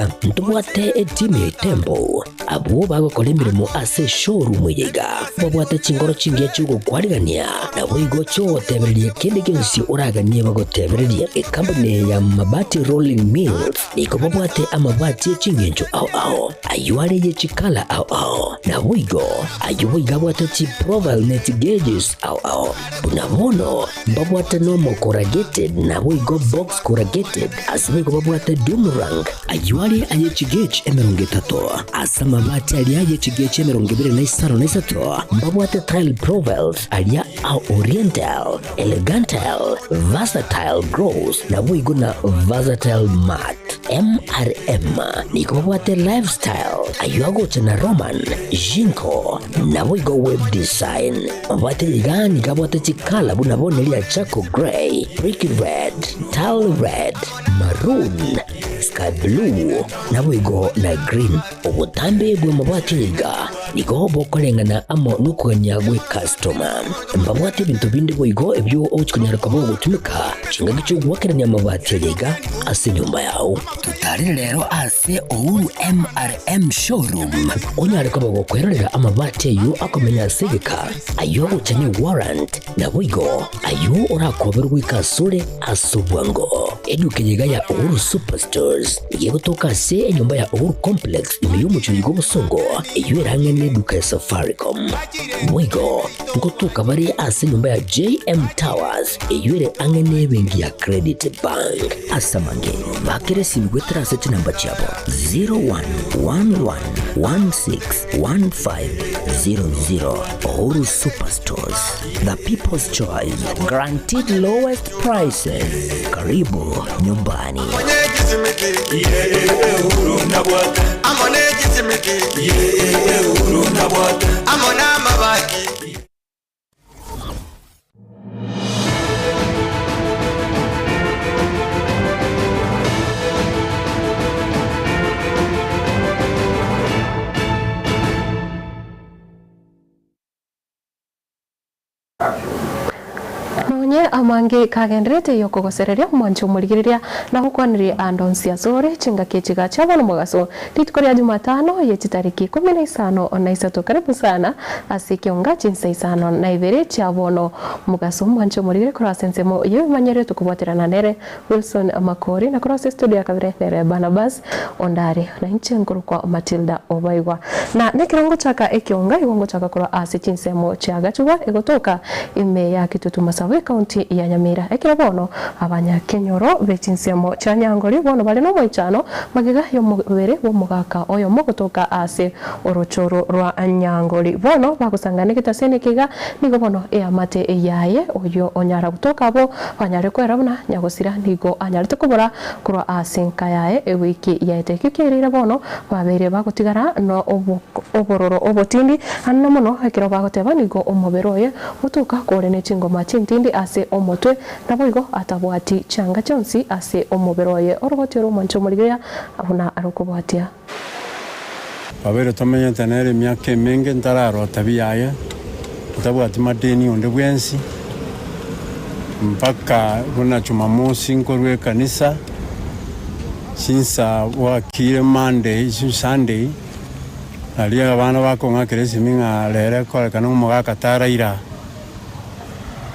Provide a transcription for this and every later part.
engiya. Ntobwate etimu ya Itembo, abwo bagokora emeremo ase eshowroom eye iga. Babwate chingoro chingiya chi'ogokwarigania, naboigo chi'ogotebereria kende gionsi oraganie bagotebererie. Ekampuni eye ya Mabati Rolling Mills nigo babwate amabati e chingencho ao ao, ayio are ye chikala ao ao, naboigo ayio boigo abwate chiprofile ne chigeges ao ao. Buna bono mbabwate normal corrugated naboigo box corrugated, ase boigo babwate doom rank, ayio are aye chigauge 30, ase amabati aria aye chigauge 23 mbabwate tile profiles aria a oriental, elegantile, versatile gloss naboigo na versatile matte. MRM nigo babwate lifestyle, ayio agocha na Roman, Jinko, naboigo web design. Mabwate iga nigo abwate chikala buna bono eria charcoal grey, brick red, tile red, maroon, sky blue, naboigo na green. Obotambe bw'amabwate iga nigo bokoreng'ana amo nokogania gw'ekastoma. Mbabwate ebinto binde boigo ebio ogochia konyara koba ogotumeka chingaki chi'ogoakerania amabati aya iga ase enyomba yao. Totarere rero ase Uhuru MRM Showroom onyare koba gokwerorera amabati ayio akomenya ase egeka, ayio agocha ne warrant, naboigo ayio orakoberwe goika asore ase obwango. Eduka eye iga ya Uhuru Superstores nigo egotoka ase enyomba ya Uhuru Complex ime y'omochie oiga obosongo, eyio ere ang'e neduka ya Safaricom. Boigo ngotoka bare ase enyomba ya JM Towers eyio ere ang'e nebenki ya Credit Bank. Ase amange, bakera esimi goetera ase chinamba chiabo 0111161500. Uhuru Superstores, the people's choice, guaranteed lowest prices. Karibu nyumbani. Nonye amange kagenderete y'okogosereria omwancho omorigereria, nagokwanirie aande onsi asore, chingaki echi gacha bono mogaso, rituko ria Jumatano ye chitariki ikomi na isano na isato karibu sana ase ekionga chinsa isano na ibere chia bono mogaso. Omwancho omorigereria korwa ase ensemo y'ebimanyerio tokobwaterana nere Wilson Makori, na korwa ase estudio ya kabere nere Barnabas Ondari, na inche nkorokwa Matilda Obaigwa. Na nekero ngochaka ekionga igo ngochaka korwa ase chinsemo chia Gachugwa egotoka ime ya Kitutu Masaba ecounty ya Nyamira. Ekero bono abanyakenyoro be chinsemo chia Nyangori bono bare nomoichano magega yomobere bw'omogaka oyomo gotoka ase orochoro rwa Nyangori. Bono bagosangana egetaseni eke iga nigo bono eamate yaye oyio onyara gotoka abwo banyare koera buna nyagosira nigo anyarete kobora korwa ase enka yaye ewiki yaete. Ekio kiaereire bono babeire bagotigara no obororo obotindi anene mono ekero bagoteba nigo omobere oye otoka kore ne chingoma chintindi ase omotwe naboigo atabwati chianga chionsi ase omobere oye. Orogoti oro omwanche omorigereria buna arokobwatia. Babeire tomenyete nere emiaka emenge ntararota biaye, ntabwati madeni onde bwensi, mpaka buna Jumamosi nkorwa ekanisa, chinsa bwakire Monday, Sunday, nario abana bakong'akera esimi ng'a rero ekorekana omogaka taraira.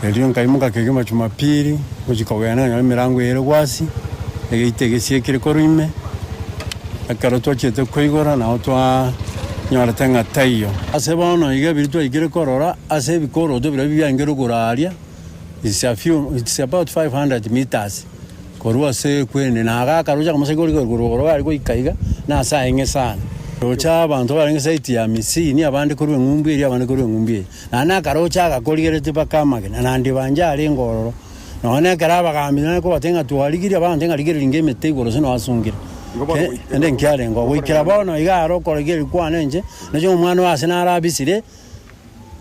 Erio nkaimoka kegima Jumapili, ngochia kogenda nkanyora emerango eye ere gwasi, egeita egesiekire korwa ime. Ekero twachiete koigora nabo twanyorete ng'a taiyo. Ase bono iga ebiria twaikire korora ase ebikoroto biria biaengire okoraria, it's a few, it's about 500 meters korwa ase ekwende, na iga akaroche akamosa igoro igoro korwa igoro gare goika iga, nase aeng'e sana. Roche abanto barenge side ya Misini, abande korwa eng'umbu eria, abande korwa eng'umbu eye. Naende akaroche agakorigeretie mpaka amagena, na ndibancha arenge ororo. Nonya nekero abagambi nare kobatebia ng'a twarigirie, abanto ng'a rigereria inga emete igoro gose noasungire. Ende nkiarenge oo. Goikera bono iga aro okorigereria kwane inche, nache omwana oye ase narabisire,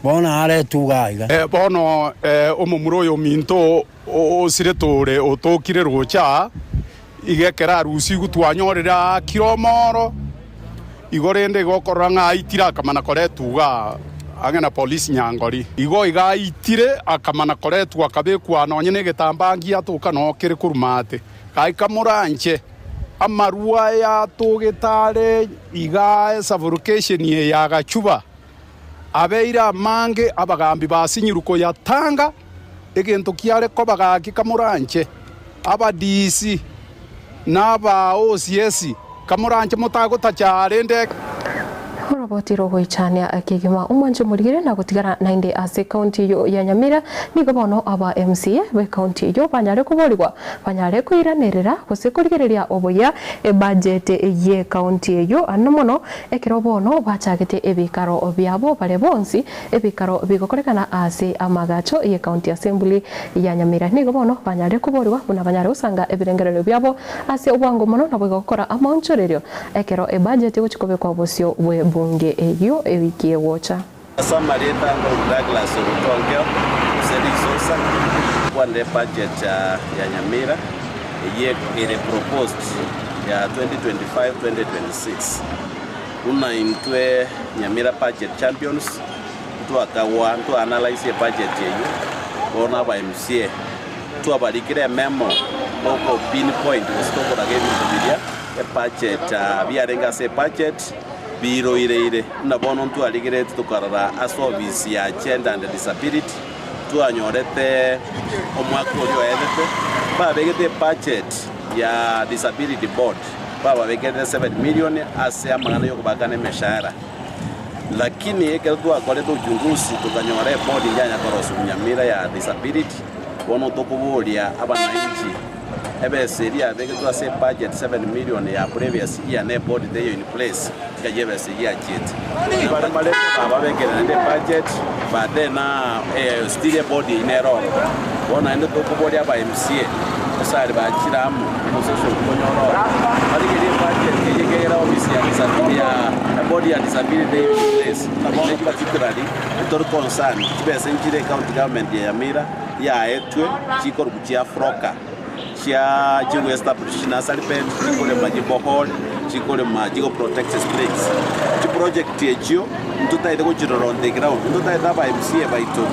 bono aretwe iga iga. Bono omomura oyo ominto osirete ore otokire roche aa, iga ekero arusigwe twanyorire aakire omoro, igo rende igo okorora ng'a aitire akamana koretwa igaa ang'e na polisi Nyangori. Igo iga aitire akamana koretwa akabekwa aa nonye negetambaa ngiatoka noo kere korwa maate. Gaika moranche. Amarwa aya atogete are igaa esaburukesheni eye ya Gachuba abeire amange, abagambi basinyirwe koyatanga, egento kiare koba gaki kamoranche aba DC na aba OCS kamoranche motagotacha rende. Oroboti rogoichania kegima omwancho omorigere na gotigara naende ase ekaunti eyio ya Nyamira nigo bono aba MCA b'ekaunti eyio banyare koborigwa banyare koiranerera gose korigereria obuya ebudget y'ekaunti eyio ande mono ekero bono bachagete ebikaro biabo bare bonsi ebikaro bigokorekana ase amagacho y'ekaunti assembly ya Nyamira nigo bono banyare koborigwa buna banyare gosanga ebirengererio biabo ase obwango mono nabo gokora amaonchorerio ekero ebudget gochi kobekwa bosio bwe bunge eyio ewiki egocha. Ase amarieta ngo Douglas Orutonkeo ase Risosa kwanire budget ya Nyamira eye ere proposed ya 2025-2026 buna intwe Nyamira Budget Champions twakagwa twa analyze budget eyo bono aba MCA twabarikire memo toko pinpoint gose tokoraga ebinto biria ebudget biarenge ase ebudget biroireire buna bono ntwarigerete tokarora ase office ya gender and disability twanyorete omwaka oria oerete babegete budget ya disability board bababekerete 7 million ase amang'ana ya okobakana emeshahara lakini ekero twakorete uchunguzi tukanyora eboard njanya korosia Nyamira ya disability bono tokoboria abananchi ebesa eria yabegetwe ase budget 7 million ya previous year na eboard teyo in place ikaye ebesa eria yachiete bare marete bababekere naende budget but then still eboard eyio nere ororo bono naende tokoboria aba MCA esari bachire amo omoseso okonyora oro barigerie ebudget eye ekegera office ya disability ya board ya disability in place na particularly tori concern chibesa nchire county government ya Nyamira yaetwe chikoruku chia froka chia chigo establish nursery bed chikorema chiborehole chikorema chigo protect springs chiproject echio ntutaete gochirora on the ground ntutaete aba MCA baito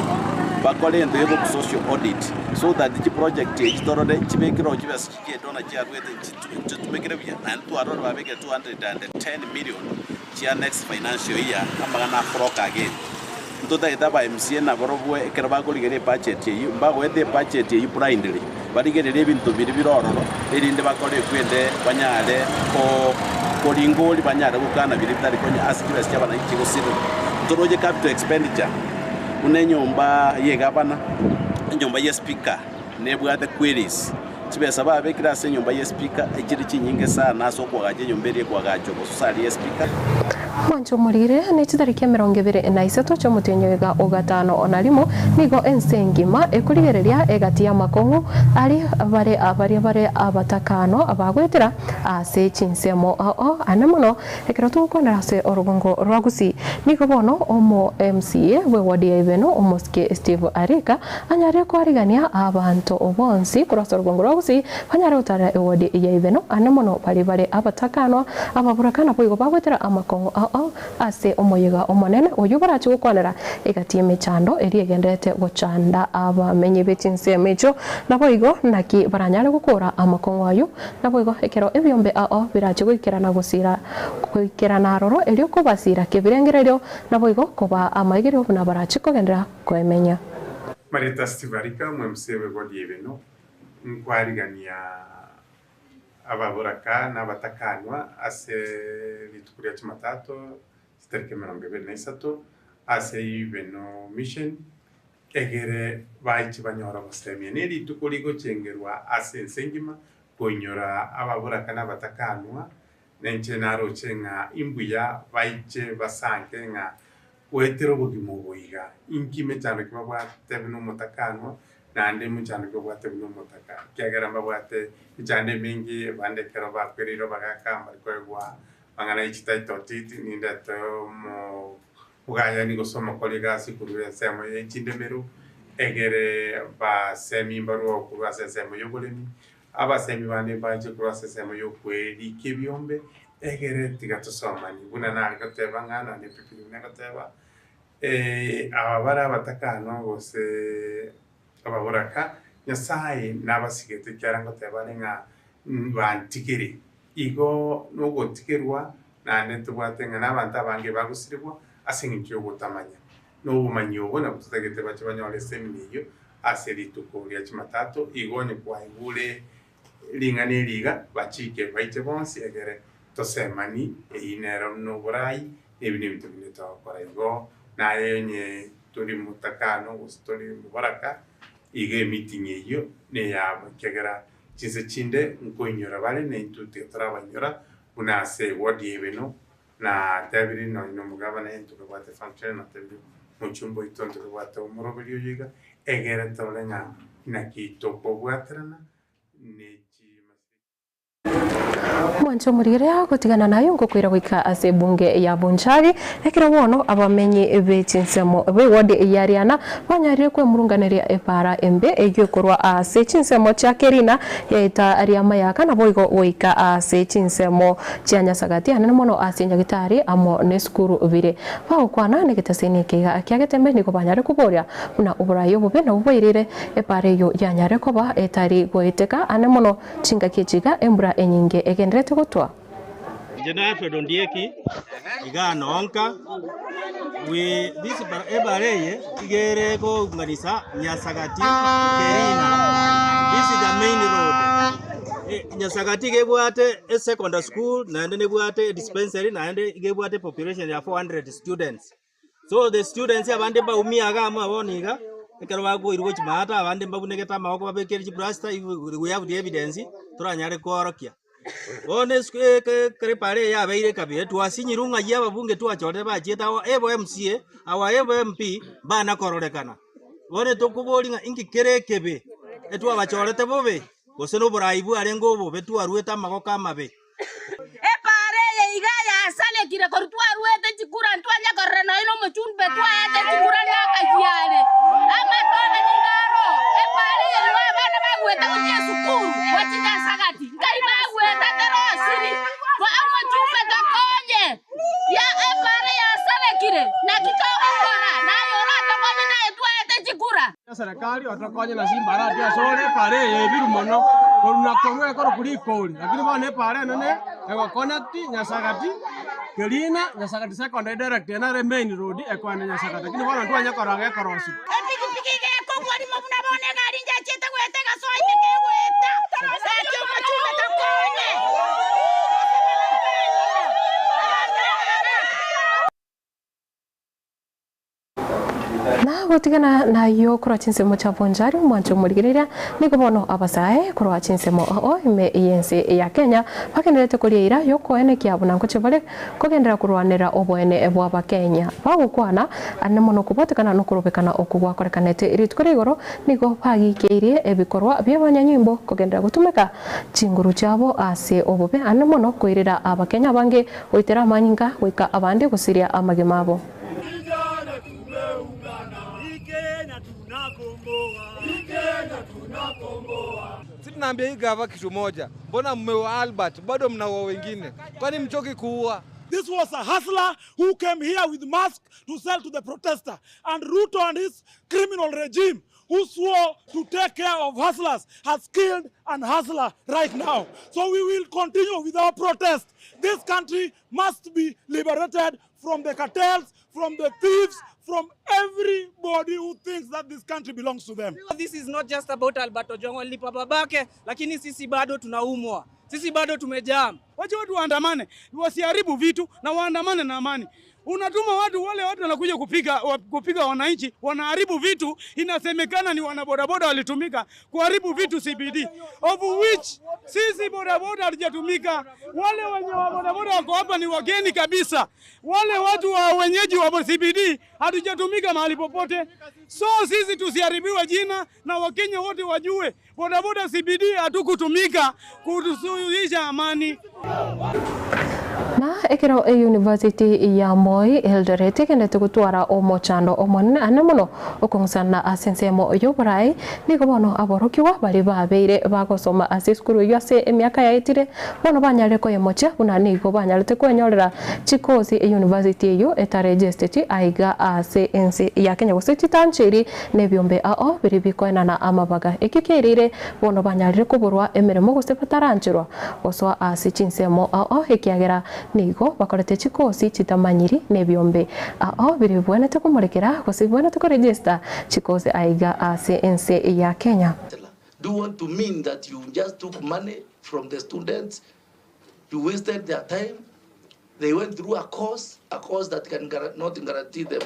bakore ento yego social audit so that chiproject echi torore chibekirwe chibesa chichiedona chiarwete chitumekire buya naende twarora babekire 210 million chia next financial year amagana afroka again ntutaete aba MCA nabarobwo ekero bakorigeria ebudget eyio mbagoete ebudget eyio blindly barigererie ebinto biri bire ororo erinde bakore ekwende banyare koringori banyare gokana biri bitari konya ase chibesa chia abananchi gosirera ntoroche capital expenditure buna enyomba ya egavana enyomba ya speaker nebwate queries chibesa babekire ase enyomba ya speaker echire chinyinge sana ase okwagacha enyomba eria ekwagacha obososari ya speaker. Mwancho omorire nechitariki 23 chiomotienyi iga ogatano ona rimo nigo ense engima ekorigereria egati ya makong'u ari bare baria bare abatakano abagwetera ase chinsemo ao ane mono ekero togokwanera ase orugongo rwa Gusii nigo bono omo MCA bwe ward ya Ibeno omosike Steve Arika anyare kwarigania abanto bonsi korwa ase orugongo rwa Gusii banyare gotarera eward ya Ibeno ane mono bari bare abatakano ababurakana boigo bagwetera amakong'u ao ase omoyega omonene oyo barachi gokwanera egati emechando eri egenderete gochanda abamenyi b'echinsemo echo naboigo naki baranyare gokora amakong'u ayo naboigo ekero ebiombe ao birachi goikerana gosira goikerana aroro erio kobasira kebirengererio naboigo koba amaigerio buna barachi kogendera koemenya. Marieta Steve Arika MCA we ward ya Ibeno nkwarigania ababoraka na abatakanwa ase rituko ria Jumatatu chitariki 23 ase Ibeno Mission egere baichi banyora obosemia na erituko rigochengerwa ase ense engima koinyora ababoraka na abatakanwa nenche naroche ng'a imbuya baiche basange ng'a gwetera obogima oboiga inki mechando ki babwate buna omotakanwa naende mochando ki babwate buna omotaka kiagera mbabwate echando emingi bande ekero bakwereirwe bagaka mbari koegwa mang'ana ya chititle deed nindete omo ogayani gose omokori egasi korwa ensemo ya echindemero egere basemi mbarwa korwa ase ensemo ya oboremi abasemi bande mbache korwa ase ensemo ya okwerika ebiombe egere tiga tosomani buna nare goteba ng'a nonye Biblia buna egoteba aba bare abatakano gose ababoraka Nyasaye nabasigete ekiagera ngoteba are ng'a bantigere. Igo nogotigerwa naende ntobwate ng'a nabanto abange bagosirigwa ase eng'encho y'ogotamanya. Na obomanyi obo nabwo totagete bache banyore esemina eyio ase rituko ria Chumatato, igo onye kwaigure ring'ana eri iga, bachike baiche bonsi egere tosemani, eyio nero noborai, na ebi nebinto binde togokora. Igo naye onye tori motakano gose tori moboraka, igo emeeting eyio neyabo, ekiagera chinse chinde nkoinyora bare na intwe tiga torabainyora buna ase eward ya Ibeno, Natebirie nonya na omogabana intwe tobwate function, natebirie omochumba oito intwe tobwate omoroberi oyo iga, egere torore ng'a naki tokobwaterana ne chimasira. Omwancho omorigereria gotigana naye ngokoira goika ase ebunge ya Bonchari, ekero bono abamenyi be chinsemo b'eward ya Riana banyarire kwemurunganeria epaara embe eyio ekorwa ase chinsemo chia Kerina yaeta Riamayaka naboigo goika ase chinsemo chia Nyasagati anene mono ase Nyagitari amo nesukuru bire. Bagokwana negetaseni eke iga kia Getembe nigo banyare koboria buna oborai obobe nabwo bwairire epaara eyio yanyare koba etari goeteka ane mono chingaki echi iga embura enyinge egenderete gotwa. Inche na Alfred Ondieki, igaa nonka, we this ebara eye iga ere kounganisa Nyasagati Kerina, this is the main road. Nyasagati iga ebwate esecondary school naende nebwate edispensary naende iga ebwate population ya 400 students. So the students abande mbaumia iga amo bono iga, ekero bakoirwa gochia maata abande mbabunegete amaboko babekere chiplasta we have the evidence toranyare koorokia. Bono esuku ekero epara eye yabeire ekabira twasinyirwe ng'ai ababunge twachorire bachiete our able MCA, our able MP mbana kororekana. Bono tokoboria ng'a inki kere ekebe etwabachorete bobe, gose na oborai bwarenge obobe twaruete amagoko amabe. Epaara eye iga yasarekire korwa twaruete chikura ntwanya korora nonya nomochumbe twaete chikura nakagiare. Amatobe nigo aro, epaara eye nigo abana bagwete gochia esukuru gochia Nyasagati, nkai bagwete terosiri. Omochumbe tokonye, ya epaara yasarekire, naki togokora? Naye oratokonye naye twaete chikura. Eserekari otokonye na chimbarati asore epara eye ebiru mono, korwa na korwa ekorokwa rikori, lakini bono epara enene egoconnect Nyasagati, Kerina, Nyasagati secondary direct eye nere emain road ekoenda Nyasagati, lakini bono ntwanya korora gekorosiwa. Epigipigi iga ekogwa rimo buna bono egari njachiete goeta egasoa ime kegoeta. Gaki omochumbe tokonye. Na gotigana nayio korwa chinsemo chia Bonchari, omwancho omorigereria, nigo bono abasae korwa chinsemo oo ime y'ense ya Kenya bagendererete koria eira y'okoenekia buna ngochia bare kogenderera korwanera oboene bw'Abakenya. Bagokwana ane mono kobwatekana nokorobekana okwo gwakorekanete rituko ria igoro nigo bagikeirie ebikorwa bi'abanyanyimbo kogenderera gotumeka chinguru chiabo ase obobe ane mono koirera Abakenya abange goitera amanyinga goika abande gosiria amagima abo. Si tunaambia hii gava kitu moja, mbona mmeua Albert bado mnaua wengine? Kwani mchoki kuua? This was a hustler who came here with mask to sell to the protester. And Ruto and his criminal regime who swore to take care of hustlers has killed an hustler right now. So we will continue with our protest. This country must be liberated from the cartels, from the thieves, from everybody who thinks that this country belongs to them. This is not just about Albert Ojwang walipa babake, lakini sisi bado tunaumwa, sisi bado tumejam. Wacha watu waandamane, wasiharibu vitu na waandamane na amani. Unatuma watu wale watu wanakuja kupiga wananchi, wanaharibu vitu. Inasemekana ni wanabodaboda walitumika kuharibu vitu CBD, of which sisi bodaboda hatujatumika. Wale wenye wa bodaboda wako hapa ni wageni kabisa, wale watu wa wenyeji wa CBD hatujatumika mahali popote. So sisi tusiharibiwe jina na Wakenya wote wajue bodaboda CBD hatukutumika kutusuluhisha amani. Na Ekero eyunivasiti ya Moi Eldoret egenderete gotwara omochando omonene ane mono okong'usana ase ensemo y'oboraai, nigo bono aborokigwa baria babeire bagosoma ase esukuru eyio ase emiaka yaetire bono banyarire koyemochia buna nigo banyarete kwenyorera chikosi eyunivasiti eyio etaregesteti aiga ase ense ya Kenya gose chitanchiri nebiombe ao biria bikoenana amabaga. Ekio kiairire bono banyarire koborwa emeremo gose batarancherwa gosoa ase chinsemo ao ekiagera nigo bakorete chikosi chitamanyiri nebiombe ao biria bibwenerete komorekera gose bibwenerete koregista chikosi aiga ase ense ya Kenya. Do you want to mean that you just took money from the students, you wasted their time, they went through a course, a course that can not guarantee them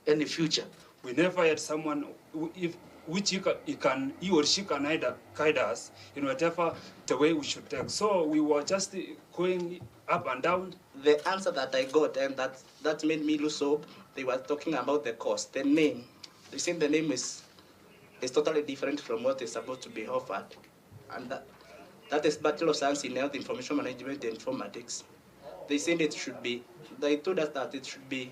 any future. We never had someone who, if, which he can, he can, he or she can guide, guide us in whatever the way we should take. So we were just going up and down. The answer that I got and that, that made me lose hope, they were talking about the cost, the name. They said the name is, is totally different from what is supposed to be offered. And that, that is Bachelor of Science in Health Information Management and Informatics. They said it should be, they told us that it should be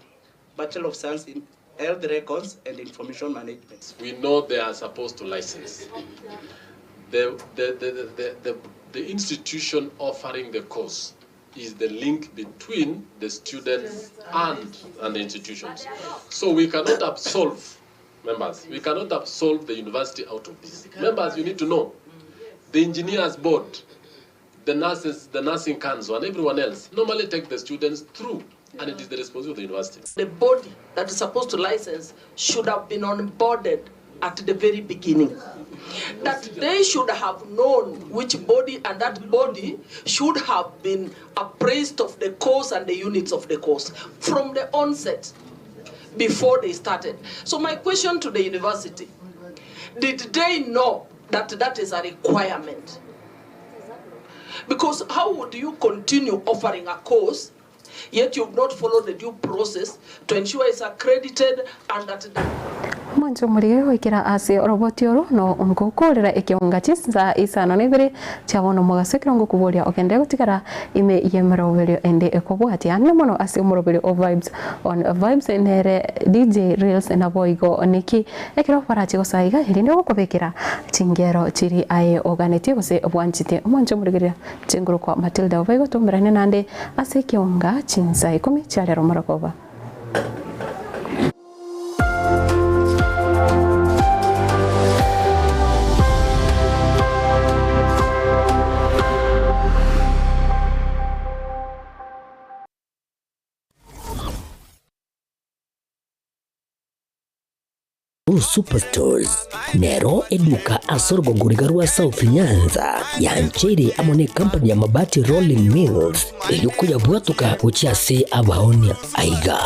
Bachelor of Science in Health Records and Information Management. We know they are supposed to license. The, the, the, the, the, the institution offering the course is the link between the students and, and the institutions. So we cannot absolve members, we cannot absolve the university out of this. Members, you need to know the engineers board, the nurses, the nursing council, and everyone else normally take the students through, and it is the responsibility of the university. The body that is supposed to license should have been onboarded at the very beginning. That they should have known which body, and that body should have been appraised of the course and the units of the course from the onset before they started. So my question to the university, did they know that that is a requirement? Because how would you continue offering a course yet you've not followed the due process to ensure it's accredited and that Mwanche omorige goikera ase oroboti oro no ngokorera ekeonga chinsa isano na ibere chia bono omogaso ekero ngokoboria ogende gotigara ime y'emeroberio ende ekobwatia ande mono ase omoroberio o Vibes on Vibes nere DJ Reels naboigo Nicky ekero barache gosoa iga erinde gokobekera chingero chiri aye oganetie gose bwanchete omwanche omorigereria chinguru kwa Matilda oboigo toumerane naende ase ekeonga chinsa ikomi chia rero morogoba. Superstores nero eduka ase orogongo riga rwa South Nyanza yancheire amo ne company ya Mabati Rolling Mills erio koyabwatoka gochia ase abaonia. Aiga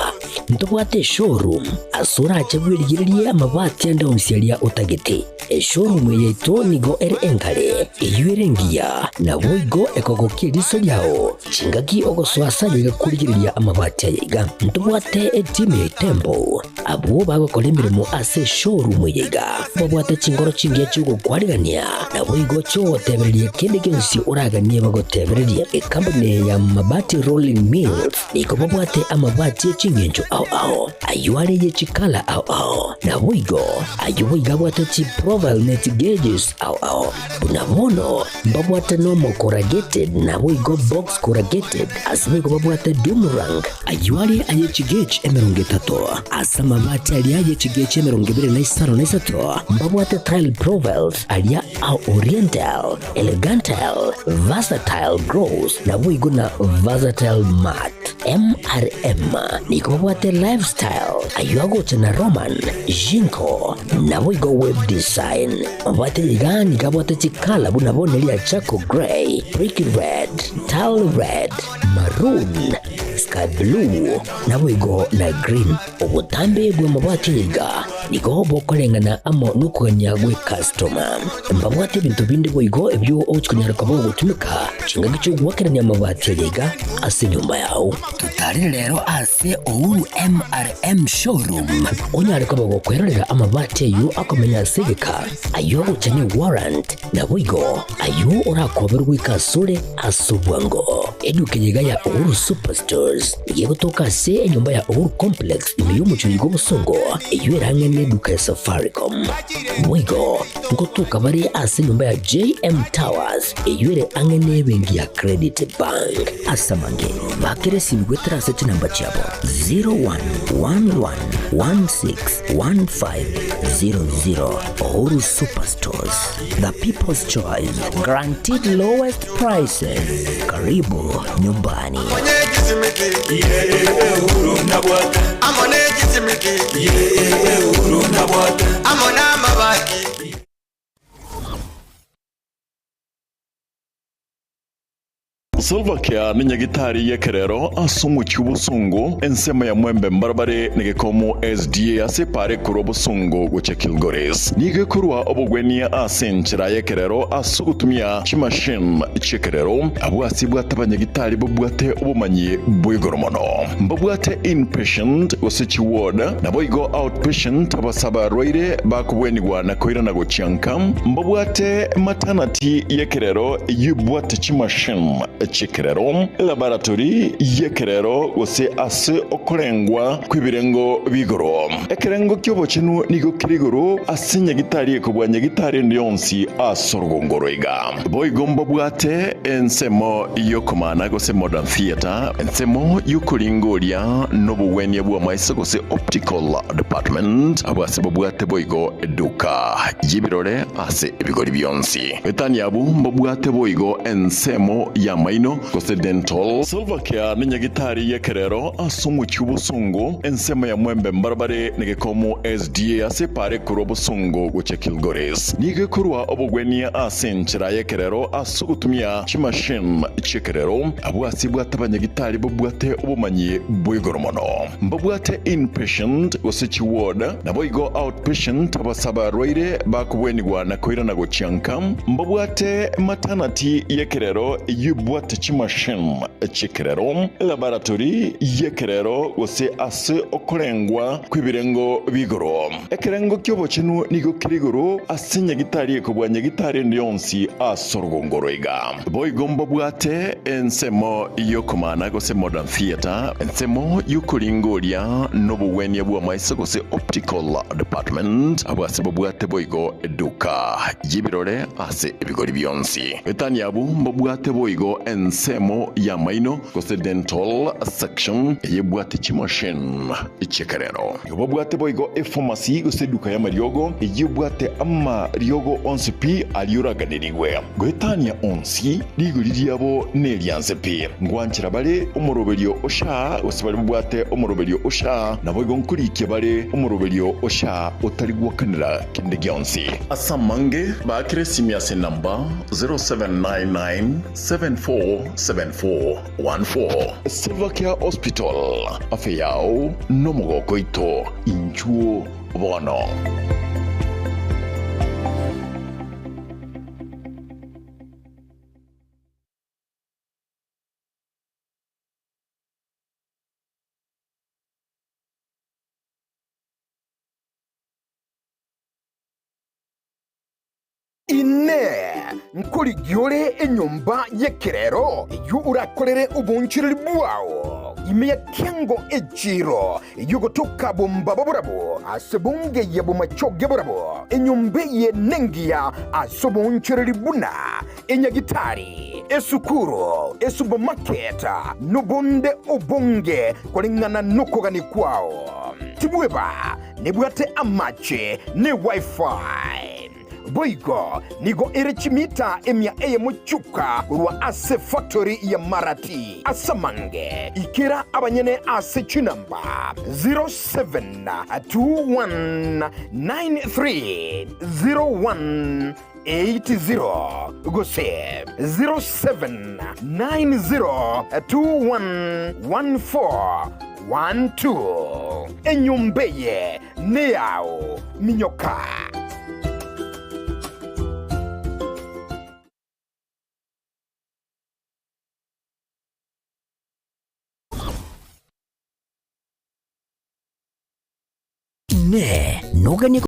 ntobwate eshowroom ase orache bwerigererie amabati ande onsi aria otagete. Eshowroom eye yaito nigo ere enkare, eyio ere engiya, naboigo ekogokia eriso riao chingaki ogosoa ase aye iga korigereria amabati aya iga. Ntobwate etimu ya Itembo Abwo bagokora emeremo ase eshowroom eye iga babwate chingoro chingiya chi'ogokwarigania, naboigo chi'ogotebereria kende gionsi oraganie bagotebererie. Ekampuni ya Mabati Rolling Mills nigo babwate amabati e ching'encho ao ao, ayio are ye chikala ao ao, naboigo ayio boigo abwate chiprofile ne chigeges ao ao. Buna bono mbabwate nomo corrugated naboigo box corrugated, ase boigo babwate doom rank, Ayio are aye chigechi emerongo etato, ase amabati aria aye chigechi emerongo ebere na isano na isato, mbabwate tile profiles aria a oriental, elegantal, versatile gross, naboigo na versatile matte. MRM nigo babwate lifestyle, ayio agocha na Roman, Jinko, naboigo web design. Mabwate iga nigo abwate chikala buna bono eria charcoal grey, brick red, tile red, maroon, sky blue, naboigo na green. Obotambe bw'amabati iga Nigo bokoreng'ana amo nokogania gw'ekastoma. Mbabwate ebinto binde boigo ebio ogochia konyara koba ogotumeka chingaki chi'ogoakerania amabati aya iga ase enyomba yao. Totarire rero ase Uhuru MRM Showroom onyare koba gokwerorera amabati ayio akomenya ase egeka, ayio agocha ne warrant, naboigo ayio orakoberwe goika asore ase obwango. Eduka eye iga ya Uhuru Superstores nigo egotoka ase enyomba ya Uhuru Complex ime y'omochie oyo bw'obosongo eyio erang'ane eduka ya Safaricom. Boigo ngotoka bare ase enyomba ya JM Towers eyio ere ang'e n'ebenki ya Credit Bank. Ase amange, bakera esimi goetera ase chinamba chiabo 0111161500. Uhuru Superstores, the people's choice, guaranteed lowest prices. Karibu nyumbani. Silvercare nenyagitari y'ekerero ase omochie obosongo ensemo ya Mwembe mbarabare negekomo SDA ase epaara ekorwa Bosongo gochia Kilgoris. Nigo ekorwa obogwenia ase enchera y'ekerero ase ogotumia chimachine chi'ekerero. Abwo ase bwate abanyagitari babwate obomanyi bwa igoro mono. Mbabwate inpatient gose chiward naboigo outpatient abase abarwaire bakobwenigwa na koirana gochia nka. Mbabwate maternity y'ekerero eyio ebwate chimachine chi'ekerero, elaboratory y'ekerero gose ase okorengwa kw'ebirengo bi'igoro. Ekerengo ki'obochenu nigo kere igoro ase nyagitari ekobua nyagitari ende yonsi ase orogongo rwaiga. Boigo mbabwate ensemo y'okomana gose modern theatre, ensemo y'okoringoria nobogwenia bw'amaiso gose optical department, abwo ase babwate boigo eduka y'ebirore ase ebigori bionsi. Etani abwo mbabwate boigo ensemo y'amaino gose dental. Silvercare nenyagitari y'ekerero ase omochie obosongo, ensemo ya Mwembe mbarabare negekomo SDA ase epaara ekorwa Bosongo gochia Kilgoris. Nigo ekorwa obogwenia ase enchera y'ekerero ase ogotumia chimachine chi'ekerero. Abwo ase bwate abanyagitari babwate obomanyi bwa igoro mono. Mbabwate inpatient gose chiward, naboigo outpatient abase abarwaire bakobwenigwa na koirana gochia nka. Mbabwate maternity y'ekerero eyio ebwate chimachine chi'ekerero, elaboratory y'ekerero gose ase okorengwa kw'ebirengo bi'igoro. Ekerengo ki'obochenu nigo kere igoro ase nyagitari ekobua nyagitari ende yonsi ase orogongo rwaiga. Boigo mbabwate ensemo y'okomana gose modern theatre, ensemo y'okoringoria nobogwenia bw'amaiso gose optical department, abwo ase babwate boigo eduka y'ebirore ase ebigori bionsi. Etani abwo mbabwate boigo ensemo y'amaino gose dental section eyebwate chimachine chi'ekerero. Babwate boigo efamasi gose eduka y'amariogo, eyio ebwate amariogo onsi pi aria oraganерigwe. Goetania onsi, rigori riabo nerianse pi. Ngwanchera bare omoroberio o SHA, gose baria babwate omoroberio o SHA, naboigo nkorikia bare omoroberio o SHA otari gwakanera kende gionsi. Ase amange, baakere esimi ase enamba 07997474 14. Silvercare Hospital, afya yao nomogoko oito, inchuo bono. Inee! Nkorigia ore enyomba y'ekerero eyio orakorere oboonchoreria bwao ime ya kiango echiiro eyio gotoka bombaba borabwo ase bongeyia bomachoge borabwo? Enyomba eye nengiya ase oboonchoreria buna enyagitari, esukuru, esupermarket, nobonde obonge koreng'ana nokogania kwao. Tibweba nebwate amache ne wifi. Boigo nigo ere chimita emia eyemo chioka korwa ase factory ya Marati. Ase amange, ikera abanyene ase chinamba 0721930180 gose 0790211412. Enyomba eye. Neyao minyoka. Inee! Noganie